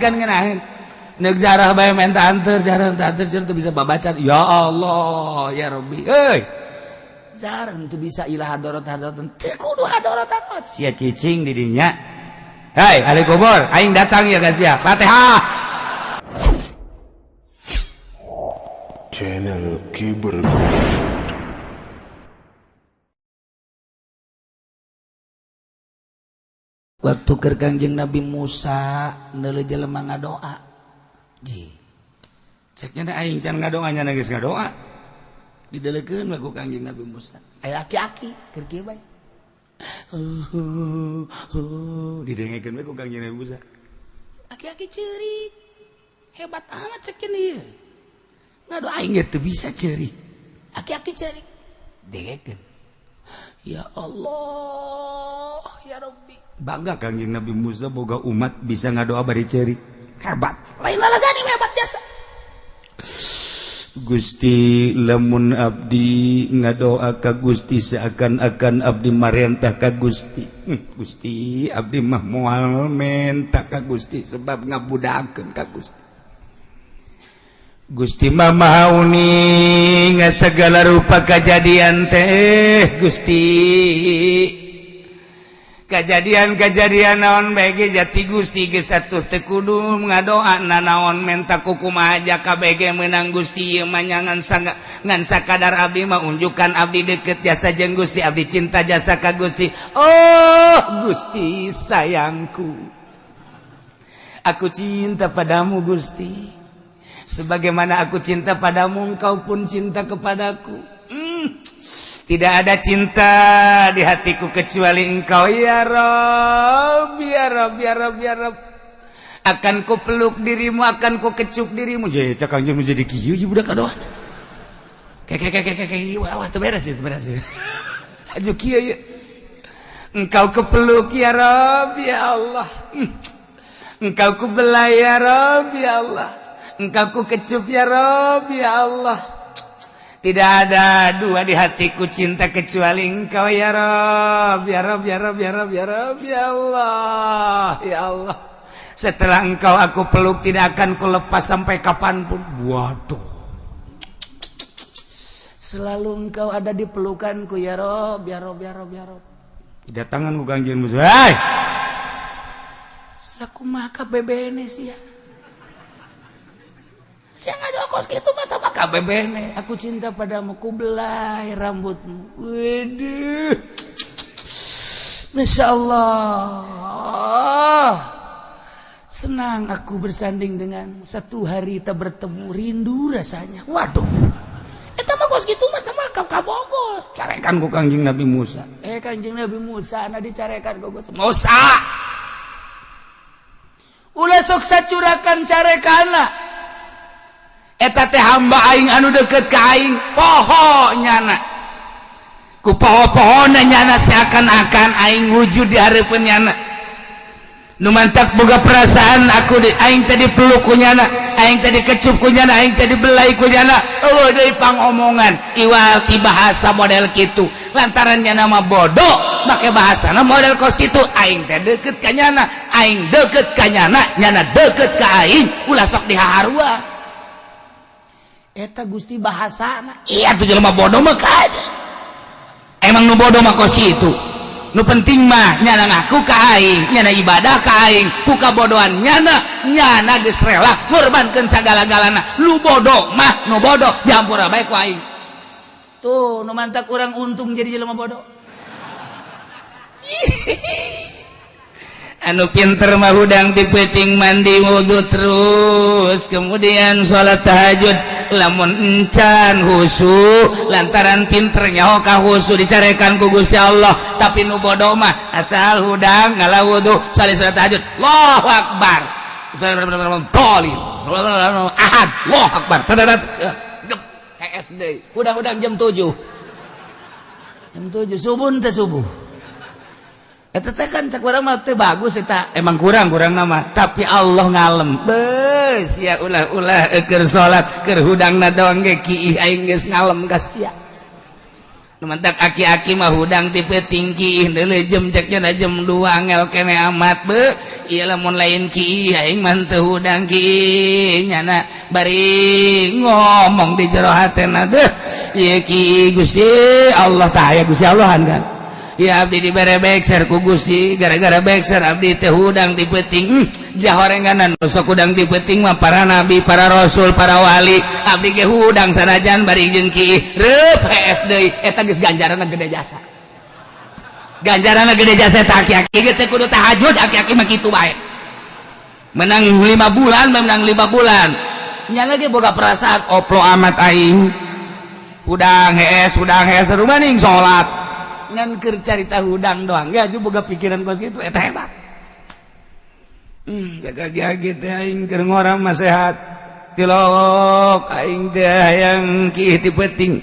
Kan ngeunaheun neuk jarah bae menta anteur, jarah menta anteur teu bisa babaca. Ya Allah, ya Rabbi euy, jarah teu bisa ilah hadorot hadorot teu kudu hadorot hadorot sia cicing di dinya. Hai ahli kubur, aing datang ya guys ya. Fatihah. Channel Kiber. Waktu keur Kangjeng Nabi Musa neuleuh jelema ngadoa. Ji. Ceknya na aing can ngadoa nya geus ngadoa. Didelekeun we ku Kangjeng Nabi Musa. Aya aki-aki keur kieu bae. Didengekeun we ku Kangjeng Nabi Musa. Aki-aki ceurik. Hebat amat cekin ieu. Ngadoa aing ge teu bisa ceurik. Aki-aki ceurik. Dengekeun. Ya Allah, ya Rabbi. Bangga Kangjeng Nabi Musa boga umat bisa ngadoa bari ceurik. Hebat. Lain lalagani hebat jasa. Gusti lamun abdi ngadoa ka Gusti seakan-akan abdi marentah ka Gusti. Gusti abdi mah moal menta ka Gusti sebab ngabudakeun ka Gusti. Gusti mah maha uning segala rupa kejadian teh Gusti. Kejadian-kejadian naon bae ge jati Gusti geus atuh teu kudu ngadoa nanaon menta kukumaha aja kabeh menang Gusti ieu mah nyangan sangga ngan sakadar abdi mah unjukan abdi deket jasa jeung Gusti, abdi cinta jasa ka Gusti. Oh Gusti sayangku, aku cinta padamu Gusti. Sebagaimana aku cinta padamu, engkau pun cinta kepadaku. Tidak ada cinta di hatiku kecuali engkau ya Rob, ya Rob, ya Rob, ya Rob. Akan ku peluk dirimu, akan ku kecup dirimu. Jadi cak Kangjeng jadi kieu ieu budak kadoa. Kayak kayak kayak kayak wah teu beres ya, beres ya. Aju kieu ya. Engkau kepeluk ya Rob, ya Allah. Engkau ku belai ya Rob, ya Allah. Engkau ku kecup ya Rob, ya Allah. Tidak ada dua di hatiku cinta kecuali engkau ya Rob, ya Rob, ya Rob, ya Rob, ya Rob, ya Allah, ya Allah. Setelah engkau aku peluk tidak akan ku lepas sampai kapanpun. Waduh. Selalu engkau ada di pelukanku ya Rob, ya Rob, ya Rob, ya Rob. Kedatangan ku Kangjeng Musa. Hei! Sakumaha kabebene sia. Saya nggak kos gitu mata maka bebene. Aku cinta padamu, ku belai rambutmu. Waduh. Masya Allah. Senang aku bersanding denganmu. Satu hari kita bertemu, rindu rasanya. Waduh. Eta mah kos gitu mah mah kabogo. Carekan ku Kangjeng Nabi Musa. Kangjeng Nabi Musa na dicarekan ku Musa. Ulah sok sacurakan carekana. Eta teh hamba aing anu deket ka aing, poho nyana. Ku poho-pohona nyana seakan-akan aing wujud di hareupeun nyana. Nu mantak boga perasaan aku di aing tadi peluk ku nyana, aing tadi kecup ku nyana, aing tadi belai ku nyana. Eueuh deui pangomongan iwal ti bahasa model kitu. Lantaran nyana mah bodoh, make bahasana model kos kitu. Aing teh deket ka nyana, aing deket ka nyana, nyana deket ka aing, ulah sok dihaharua. Eta Gusti bahasana. Iya tuh jelema bodoh mah kaja. Emang nu bodoh mah kos kitu. Nu penting mah nyana ngaku ka aing, nyana ibadah ka aing, ku kabodohan nyana, nyana geus rela ngorbankeun sagala-galana. Lu bodoh mah nu bodoh dihampura bae ku aing. Tuh nu mantak urang untung jadi jelema bodoh. Anu pinter mah hudang di peuting mandi wudhu terus kemudian sholat tahajud lamun encan husu lantaran pinter nyaho ka husu dicarekan ku Gusti Allah. Tapi nu bodoh mah asal hudang ngala wudhu salat sholat tahajud Allahu akbar tolin ahad Allahu akbar SD hudang-hudang jam 7 jam 7 subuh teh subuh. Eta teh kan cak urang mah teh bagus eta emang kurang-kurang nama tapi Allah ngalem beus ya ulah-ulah keur salat keur hudangna doang ge kiih aing geus ngalem ka sia. Nu mantak aki-aki mah hudang ti peuting kiih deuleu jam cek nya jam 2 angel kene amat be Ieu lamun lain ki aing mah teu hudang ki. Nyana bari ngomong di jero hatena deh, ieu ki Gusti Allah tah aya Gusti Allahan kan. Ya, abdi dibere bekser ku Gusti, gara-gara bekser abdi teh hudang ti peuting. Jahorenganan nu sok hudang ti peuting mah para nabi, para rasul, para wali. Abdi ge hudang sanajan bari jeung ki reup hees deui. Eta geus ganjaranna gede jasa, ganjaranna gede jasa. Eta aki-aki ge teu kudu tahajud, aki-aki mah kitu bae. Menang 5 bulan, menang 5 bulan nya lagi boga perasaan oplo amat aing hudang hees, hudang hees, rumaning salat ngan keur carita hudang doang ya juga boga pikiran kos kitu. Eta hebat. Jaga gitu aing keur ngora mah sehat, tilok aing teh hayang ki ti peuting.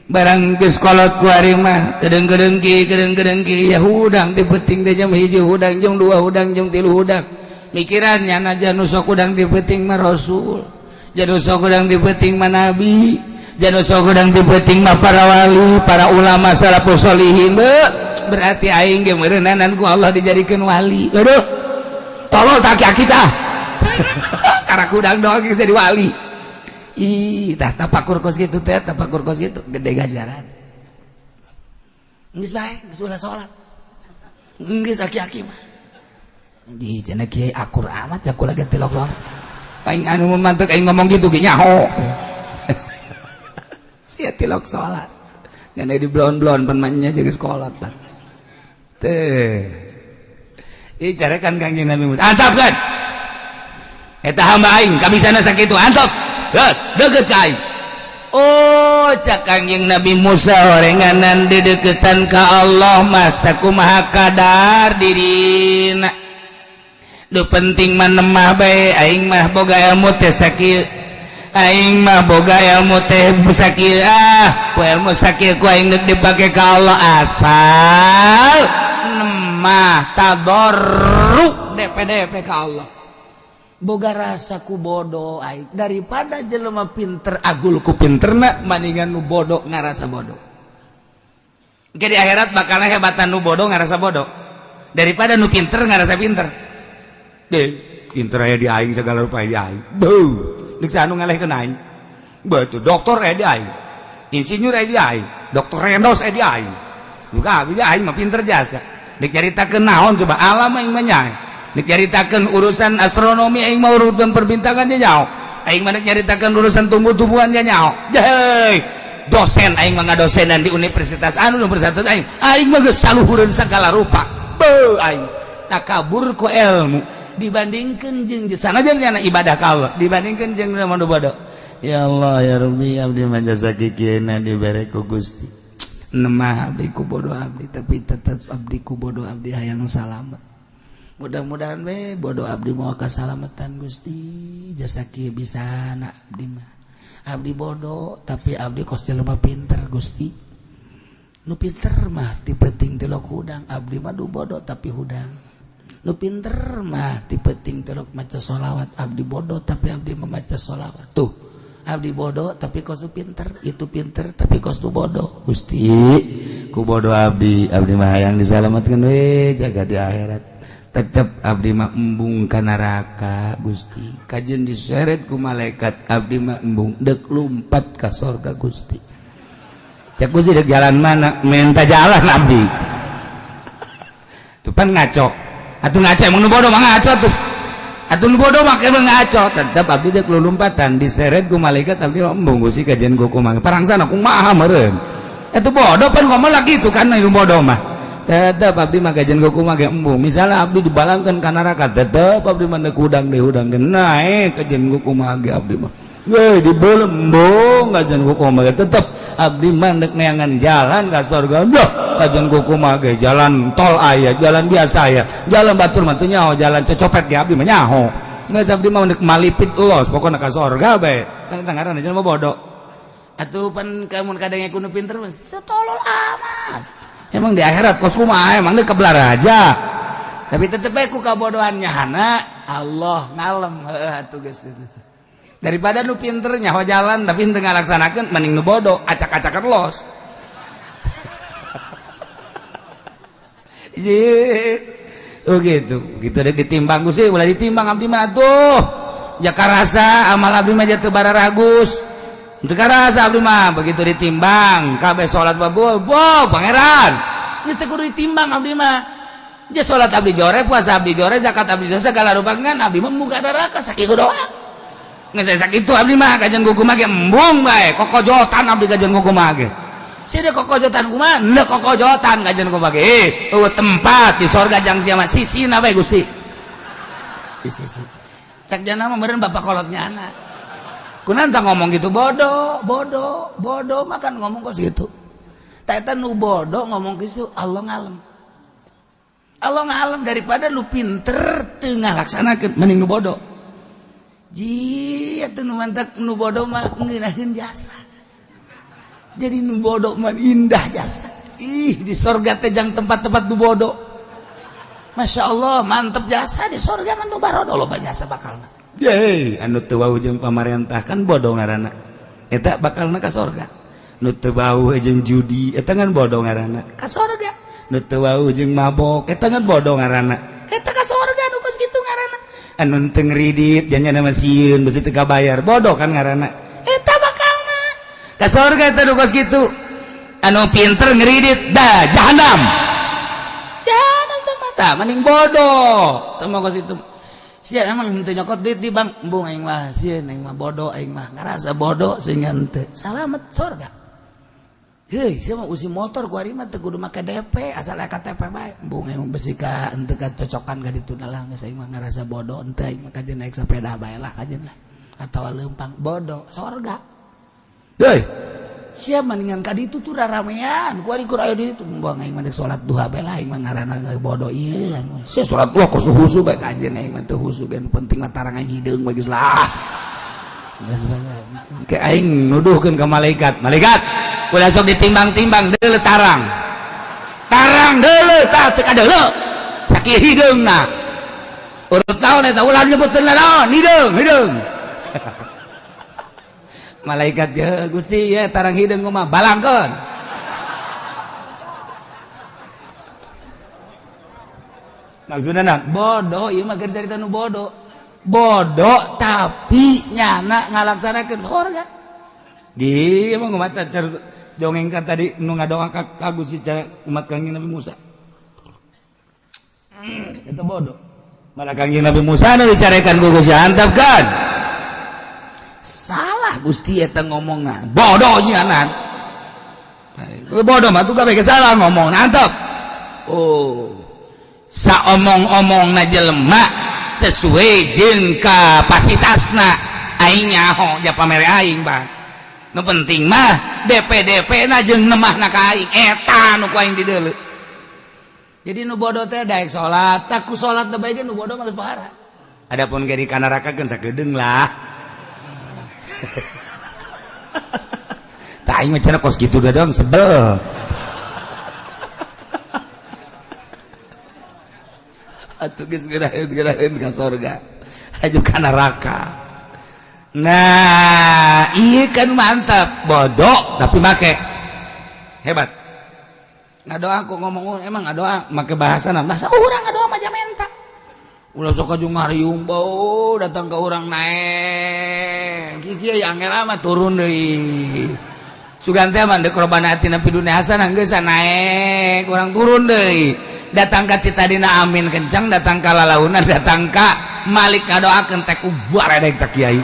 Barang geus kolot ku ari mah kedeung-kedeung ki, kedeung-kedeung ki, ya hudang ti peuting teh jam 1 hudang, jam 2 hudang, jam 3 hudang. Mikirannya aja nu sok hudang ti peuting mah rasul, jadi sok hudang ti peuting mah nabi, jadi sok hudang ti peuting mah para wali, para ulama salafus solihin. Berarti aing ge meureunanan ku Allah dijadikeun wali. Aduh, tolol tak kita karena hudang doang jadi wali. Ih, tah tapakur kos kitu teh, tapakur kos kitu gede ganjaran. Geus bae, geus ulah salat. Geus aki-aki mah. Di cenah kiai akur amat ya kula ge tilok salat. Aing anu mantuk aing ngomong gitu ge nyaho. Sia tilok salat. Ngan di blon-blon pan mah jeung sekolah pan. Teh. Ih, carekan Kangjeng Nabi Musa. Antap kan? Eta hamba aing kabisana sakitu, antap. Geus, deukeut ka aing. Oh, cak Kangjeng Nabi Musa, orenganan dideketan ka Allah mah sakumaha kadar dirina. Nu penting mah nemah bae. Aing mah boga ilmu teh sakieu. Aing mah boga ilmu teh sakieu, ah, ku ilmu sakieu ku aing deuk dipake ka Allah, asal nemah tadarru DPDP ka Allah. Boga rasa ku bodoh aing daripada jelema pinter agul ku pinterna, maningan nu bodoh ngarasa bodoh. Jadi akhirat bakal hebatan nu bodoh ngarasa bodoh daripada nu pinter ngarasa pinter deh. Pinter aya di aing, segala rupa di aing. Beuh, deuk anu ngalehkeun aing. Betul, dokter aya di aing, insinyur aya di aing, dokter Rendos aya di aing juga. Abi aing mah pinter jasa. Dek nyaritakeun naon coba, alam aing mah nyae. Dek nyaritakeun urusan astronomi aing mah, urusan perbintangan nya nyaho. Aing mah dek nyaritakeun urusan tumbuh-tumbuhan nya nyaho. Hei, dosen aing mah, ngadosenan di universitas anu, universitas aing. Aing mah geus saluhureun segala rupa. Beuh, aing takabur ku ilmu dibandingkeun jeung sanajan nyana ibadah ka Allah, dibandingkeun jeung nu bodoh. Ya Allah ya Rabbi, abdi mah jasa kikieuna dibere ku Gusti. Nemah abdi ku bodoh abdi, tapi tetep abdi ku bodoh abdi hayang salamet. Mudah-mudahan we bodoh abdi mau kasalamatan Gusti, jasa kieu bisa na abdi mah. Abdi bodoh tapi abdi kos jelema pinter Gusti. Nu pinter mah ti peuting tilok hudang, abdi mah du bodoh tapi hudang. Nu pinter mah ti peuting tilok maca sholawat, abdi bodoh tapi abdi membaca sholawat. Tuh, abdi bodoh tapi kos pinter, itu pinter tapi kos bodoh. Gusti, ku bodoh abdi, abdi mah hayang disalamatkan we jaga di akhirat. Tetep abdi mah embung ka neraka Gusti, kajen diseret ku malaikat abdi mah embung, dek lumpat ka sorga Gusti. Ya Gusti, dek jalan mana? Minta jalan abdi. Tuh pan ngaco atuh, ngaco emang nu bodoh mah ngaco tuh. Atuh nu bodoh mah emang ngaco. Tetep abdi dek lompatan diseret ku malaikat, abdi mah embung Gusti, kajen ku kumaha parangsana kumaha meureun. Itu bodoh pan ngomong lagi itu kan, nu bodoh mah tetep abdi mah kajen ku kumaha ge embung. Misalnya abdi dibalangkeun ka neraka, tetep abdi mah deuk hudang deui, hudang ge naek, kajen ku kumaha ge abdi mah. Weh, dibelembung kajen ku kumaha ge tetep abdi mah deuk neangan jalan ka surga. Duh, kajen ku kumaha ge, jalan tol aya, jalan biasa aya, jalan batur mah teu nyaho, jalan cecopet ge abdi mah nyaho. Geus, abdi mah deuk malipit los, pokona ka surga bae. Kan eta ngaranna jelema bodoh. Atuh pan kamun kadang kudu pinter mah setolol amat. Emang di akhirat kos kumaha, emang deuk kebelar aja. Tapi tetep bae ku kabodohannya hana Allah ngalem heuh atuh geus itu. Daripada nu pinter nyaho jalan tapi henteu ngalaksanakeun, mending nu bodoh acak-acakan los. Ye. Oh gitu gitu deh ditimbang Gusti, ulah ditimbang abdi mah atuh. Ya karasa amal abdi mah jatuh bararagus. Teu karasa abdi mah begitu ditimbang kabeh salat babu, bo pangeran. Geus teu kudu ditimbang abdi mah. Ja salat abdi jore, puasa abdi jore, zakat abdi jore, segala rupa ngan abdi mah muka neraka sakitu doang. Geus sakitu abdi mah kajian kumaha ge embung bae, kokojotan abdi kajian kumaha ge. Sini kokojotan kumaha? Henteu kokojotan kajian kumaha ge. Eueuh tempat di sorga jang sia mah sisina bae Gusti. Di sisi. Cak jana mah meureun bapak kolotnya anak. Kunaon tah ngomong gitu bodoh, bodoh, bodoh makan ngomong kos gitu. Tah eta nu bodoh ngomong kitu Allah ngalem. Allah ngalem daripada nu pinter teu ngalaksanakeun mending nu bodoh. Ji atuh nu mantak nu bodoh mah ngeunaheun jasa. Jadi nu bodoh mah indah jasa. Ih di sorga teh jang tempat-tempat nu bodoh. Masya Allah mantep jasa di sorga mah nu barodo loba jasa bakalna. Yeay, anu teu wau jeung pamarentah kan bodoh ngaranna. Eta bakalna ka sorga. Nu teu wau jeung judi eta kan bodoh ngaranna. Ka sorga. Nu teu wau jeung mabok eta kan bodoh ngaranna. Eta ka sorga nu kos kitu ngaranna. Anu teu ngridit janjana mah sieun besi teu kabayar bodoh kan ngaranna. Eta bakalna ka sorga eta nu kos kitu. Anu pinter ngridit dah jahanam. Jahanam teh mata mending bodoh. Teu mah kos itu. Sia emang henteu nyokot duit di bank, embung aing mah sieun aing mah bodoh aing mah ngarasa bodoh sehingga henteu. Salamet sorga. Heuy, sia mah usi motor ku ari mah teu kudu make DP asal aya KTP bae. Embung aing mah besi ka henteu kacocokan ka ditu lah geus aing mah ngarasa bodoh henteu aing mah kajeun naik sepeda bae lah kajeun lah. Atawa leumpang bodoh sorga. Heuy, sia mendingan ka ditu tuh raramean ku ari kur aya di ditu buang aing mah salat duha bae lah aing mah ngaranna bodoh ieu. Sia salat duha kos husu bae kajeun aing mah teu husu gen penting mah tarang aing hideung bae geus lah. Geus bae. Ke aing nuduhkeun ka malaikat. Malaikat, ulah sok ditimbang-timbang deuleu tarang. Tarang deuleu tah teu kadeuleu. Sakieu hideungna. Urut naon eta ulah nyebutkeun naon hideung, hideung. Malaikat ya Gusti ya tarang hideung mah balangkeun. Maksudna naon? Bodoh ieu mah keur carita nu bodoh. Bodoh tapi nyana ngalaksanakeun sorga. Gi emang mata dongeng kan tadi nu ngadoa ka Gusti umat Kangjeng Nabi Musa. Eta bodoh. Malah Kangjeng Nabi Musa nu dicarekan ku Gusti antap kan. Salah Gusti eta ngomongna. Bodoh nyanan. Bodoh mah tuh kabeh salah ngomong antep. Oh. Saomong-omongna jelema sesuai jeung kapasitasna aing nyaho ja pamere aing bang. Nu penting mah DP-DP na jeung nemahna ka aing eta nu ku aing dideuleu. Jadi nu bodoh teh daek salat, tak ku salat teh bae nu bodoh mah geus pahara. Adapun ge di kanaraka keun sakedeung lah. Tak aing mah cenah kos kitu doang sebel. Atuh geus geuraheun ka sorga. Aju ka neraka. Nah, iya kan mantap, bodoh tapi make. Hebat. Ngadoa aku ngomong emang ngadoa make bahasa bahasa urang ngadoa mah menta. Ulah sok aju ngariung bau datang ke urang naek. Kieu angel amat turun deui. Sugan teh mah deuk robana atina fid dunya hasanah geus naek, urang turun deui. Datang ka ti tadina amin kencang, datang ka lalaunan, datang ka Malik ngadoakeun teh ku baredeg ta kiai.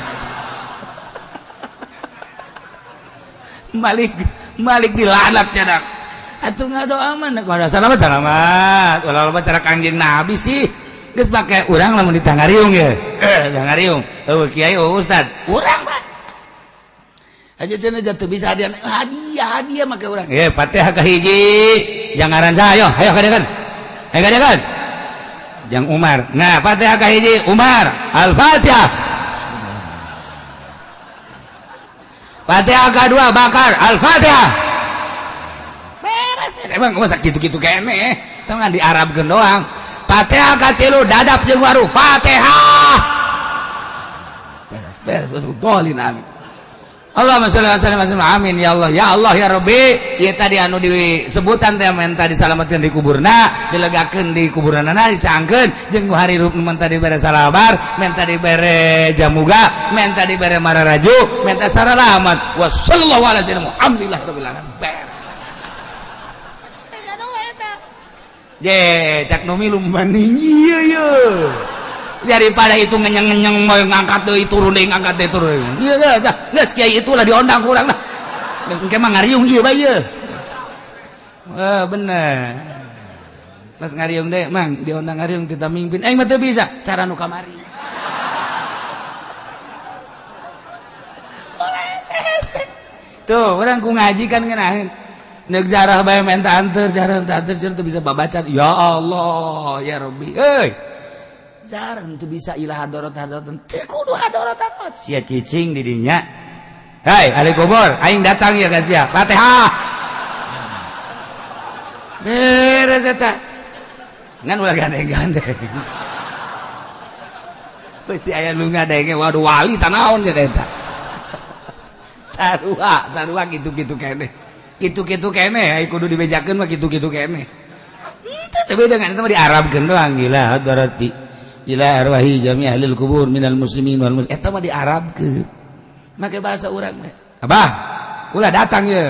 Malik Malik dilanat cadak. Atuh ngadoa mah deuk salamat salamat. Ulah loba cara Kangjeng Nabi sih. Geus make urang lamun ditangariung ye. Tangariung. Eueuh kiai eueuh ustad. Urang Pak. Aja cenah jatuh bisa hadiah hadiah hadiah make urang. Eh Fatihah ka hiji. Jang ngaran saha ayo, ayo kadekan. Ayo kadekan. Jang Umar. Nah, Fatihah ka hiji Umar. Al-Fatihah. Fatihah ka dua Bakar. Al-Fatihah. Beres. Emang masa gitu-gitu kene. Teu ngan di Arabkeun doang. Fatihah ka tilu dadap jeung waru Fatihah. Beres beres dolin amin. Allahumma sholli wa sallim wa amin ya Allah ya Allah ya Rabbi. Ieu tadi anu disebutan teh menta disalametkeun di kuburna, dilegakeun di kuburanana, dicangkeun jeung nu harirup nu menta dibere salabar, menta dibere jamuga, menta dibere mararaju, menta saralamat. Wa sallallahu ala sayyidina Muhammadillah rabbil alamin. Beres. Je, cak nu milu maning ieu ye. Daripada itu ngenyeng-ngenyeng mau ngangkat deui turun deui ngangkat deui turun. Ieu geus geus kiai itulah diondang ku urang lah. Geus engke mah ngariung ieu bae ieu. Wah bener. Pas ngariung deui mang diondang ngariung kita mimpin. Aing mah teu bisa cara nu kamari. Tuh, urang ku ngaji kan ngeunaheun. Nek jarah bae menta anter, jarah menta anter teu bisa babaca. Ya Allah, ya Rabbi. Euy. Jarang teu bisa ilah hadorot hadorot teu kudu hadorot apa sia cicing di dinya. Hai ahli kubur, aing datang ya ka sia. Fatihah. Beres eta. Ngan ulah gandeng-gandeng. Pasti aya nu ngadenge, waduh wali tanaon jeung eta. Sarua, sarua kitu-kitu keneh. Kitu-kitu keneh ai kudu dibejakeun mah kitu-kitu keneh. Teu beda kan eta mah diarabkeun doang gila hadarati. Ila arwahi jami ahlil kubur minal muslimin wal muslimat. Eta mah diarabkeun. Make bahasa urang mah. Abah, kula datang ye.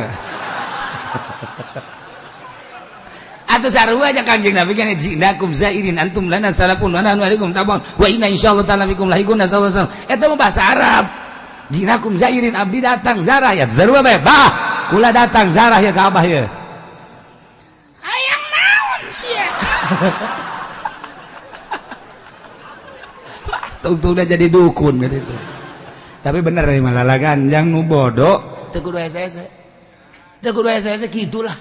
Atuh sarua aja Kanjeng Nabi kan jinakum zairin antum lana salafun wa nahnu alaikum tabun wa inna insyaallah ta'ala bikum lahiqun sallallahu alaihi wasallam. Eta mah bahasa Arab. Jinakum zairin abdi datang zarah ya sarua bae. Bah, kula datang zarah ya ka abah ye. Hayang naon sia? Tungtung udah jadi dukun gitu. Tapi bener nih malah ganjang nu bodoh teu kudu hese-hese. Teu kudu hese-hese gitulah.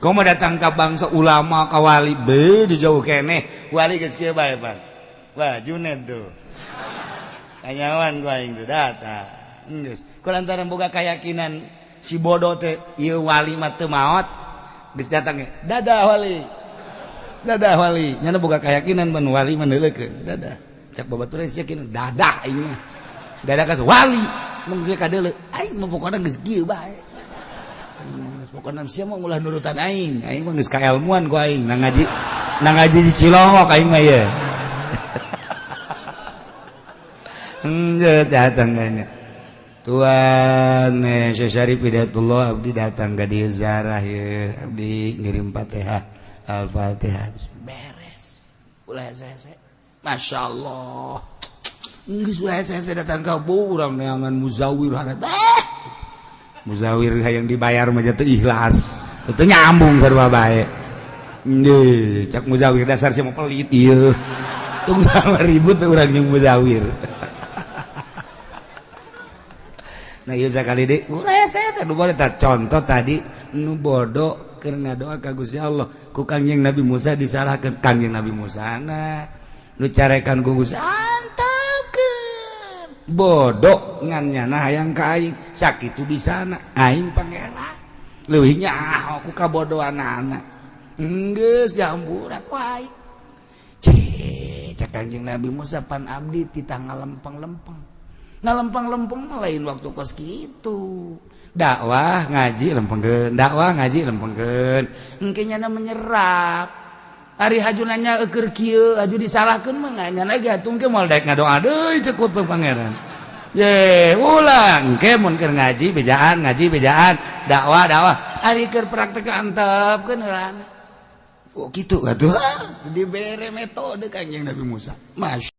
Kau mau datang ke bangsa ulama ka wali be di jauh keneh wali geus kieu bae pan. Wah Junet tuh. Kanyawan ku aing tuh datang. Geus. Ku lantaran boga keyakinan si bodoh teh ieu wali mah teu maot geus datang ge. Dadah wali. Dadah wali. Nyana boga keyakinan ban wali mah neuleukeun. Dadah. Cak babaturan sia yakin dadah aing mah. Dadah ka wali mung sia kadeuleu. Aing mah pokona geus kieu bae. Pokona sia mah ulah nurutan aing. Aing mah geus kaelmuan ku aing nang ngaji di Cilongok aing mah ye. Henteu datang kayaknya. Tuan Syekh Syarif Hidayatullah abdi datang ka dieu ziarah ye. Abdi ngirim Fatihah. Al-Fatihah. Beres. Ulah hese-hese. Masya Allah. Geus ulah hese-hese datang ka urang neangan muzawir harap. Muzawir hayang dibayar mah teu ikhlas. Teu nyambung sarua bae. Nggih, cak muzawir dasar sia mah pelit ieu. Tung sama ribut urang jeung muzawir. Nah ieu sakali deui ulah hese-hese nu boleh tah contoh tadi nu bodoh keur ngadoa ka Gusti Allah ku Kangjeng Nabi Musa disalahkeun Kangjeng Nabi Musa na nu carekan ku Gusti antepkeun bodoh ngan nyana hayang ka aing sakitu bisana aing pangeran leuwih nyaho ku kabodohanana geus dihampura ku aing. Cek cek Kangjeng Nabi Musa pan abdi titah ngalempeng-lempeng ngalempeng-lempeng mah lain waktu kos kitu dakwah ngaji lempengkeun dakwah ngaji lempengkeun engke nyana menyerap ari haju nanya eueur kieu haju disalahkeun mah nyana ge atuh engke moal daek ngadoa deui cek ku pangeran ye ulah engke mun keur ngaji bejaan dakwah dakwah ari keur praktek antepkeun heulana. Oh kitu atuh dibere metode Kangjeng Nabi Musa. Masya